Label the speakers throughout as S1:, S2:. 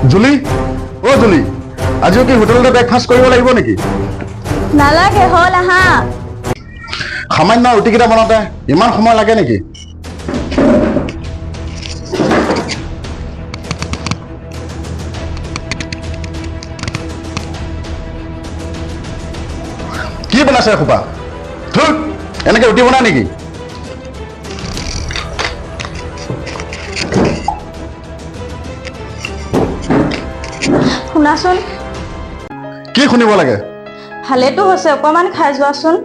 S1: জুলি, অ' জুলি, আজিও কি হোটেলতে ব্ৰেকফাষ্ট কৰিব লাগিব নেকি?
S2: নালাগে, হ'ল, আহা।
S1: সামান্য ৰুটিকেইটা বনাওঁতে ইমান সময় লাগে নেকি? কি বনাইছে এসোপা? ধুত, এনেকে ৰুটি বনাই নেকি?
S2: শুনাচোন।
S1: কি শুনিব লাগে?
S2: ভালেতো হৈছে, অকণমান খাই যোৱাচোন।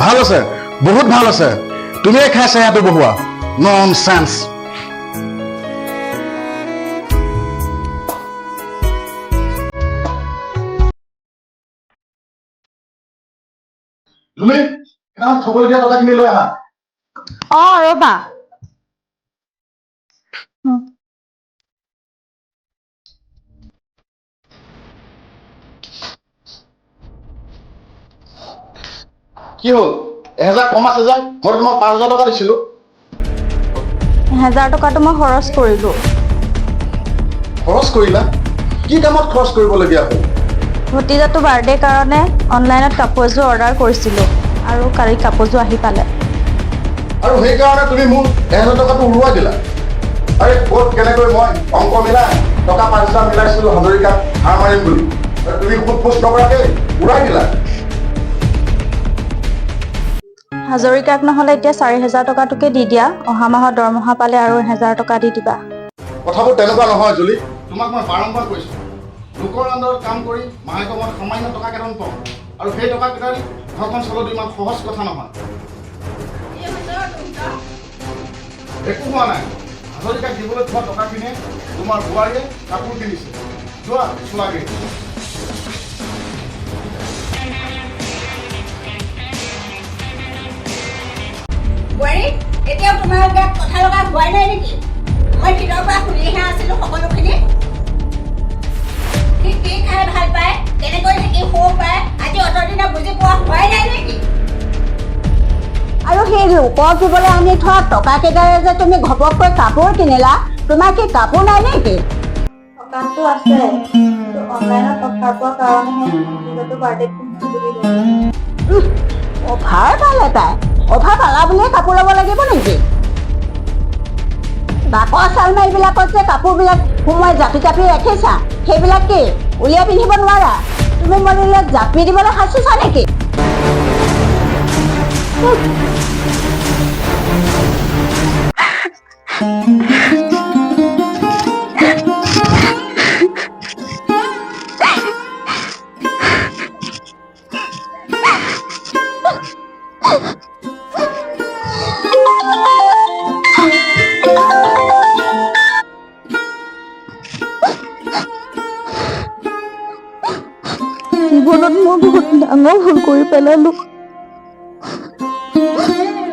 S1: ভাল আছে, বহুত ভাল আছে। তুমিয়ে খাই চেহেৰাটো বঢ়োৱা। Nonsense. তুমি সেইদিনাখন থ'বলৈ দিয়া টকাখিনি লৈ আহা।
S2: অঁ, ৰ'বা।
S1: কি হ'ল? 1000 কম আছে যে? মই তোমাক 5000 টকা দিছিলো।
S2: 1000 টকাটো মই খৰচ কৰিলোঁ।
S1: খৰচ কৰিলা? কি কামত খৰচ কৰিবলগীয়া হ'ল?
S2: ভতিজাটো বাৰ্থডে কাৰণে অনলাইনত কাপোৰ এযোৰ অৰ্ডাৰ কৰিছিলোঁ আৰু কালি কাপোৰযোৰ আহি পালে।
S1: আৰু সেইকাৰণে তুমি মোক 1000 টকাটো উৰুৱাই দিলা? আৰে, ক'ত কেনেকৈ মই অংক মিলাই টকা 5000 মিলাইছিলো হাজৰিকাক হাৰ মাৰিম বুলি, আৰু তুমি সোধ পোছ নকৰাকৈ উৰাই দিলা।
S2: হাজৰিকাক নহ'লে এতিয়া 4000 টকাটোকে দি দিয়া। অহা মাহত দৰমহা পালে আৰু 1000 টকা দি দিবা।
S1: কথাবোৰ তেনেকুৱা নহয় জুলি। তোমাক মই বাৰম্বাৰ কৈছোঁ, লোকৰ আণ্ডাৰত কাম কৰি মাহেকৰ মই সামান্য টকা কেইটামান পাওঁ আৰু সেই টকা কেইটা দি ঘৰখন চলোৱাটো ইমান সহজ কথা নহয়। একো হোৱা নাই। হাজৰিকাক দিবলৈ থোৱা টকাখিনিয়ে তোমাৰ বোৱাৰীয়ে কাপোৰ কিনিছে। যোৱা, চোৱাগৈ।
S3: বোৱাৰী, এতিয়াও তোমাৰ গাত কথা লগা হোৱাই নাই নেকি? মই ভিতৰৰ পৰা শুনিহে আছিলোঁ সকলোখিনি। সি কি খাই ভাল পায়, কেনেকৈ থাকি সুখ পায়, আজি অতদিনে বুজি পোৱা হোৱাই নাই নেকি? আৰু সেই লোকক দিবলৈ আনি থোৱা টকা কেইটাৰে যে তুমি ঘপককৈ কাপোৰ কিনিলা, তোমাৰ কি কাপোৰ নাই নেকি?
S2: টকাটো আছে, কিন্তু অনলাইনত অফাৰ পোৱাৰ কাৰণেহে ভতিজাটো বাৰ্থডেত পিন্ধিম বুলি ল'লো।
S3: অফাৰ পালে তাই? অফাৰ পালা বুলিয়ে কাপোৰ ল'ব লাগিব নেকি? বাকচ আলমাৰীবিলাকত যে কাপোৰবিলাক সোমোৱাই জাপি জাপি ৰাখিছা, সেইবিলাক কি উলিয়াই পিন্ধিব নোৱাৰা? তুমি মৰিলে জাপি দিবলৈ সাঁচিছা নেকি?
S2: জীৱনত মই বহুত ডাঙৰ ভুল কৰি পেলালো।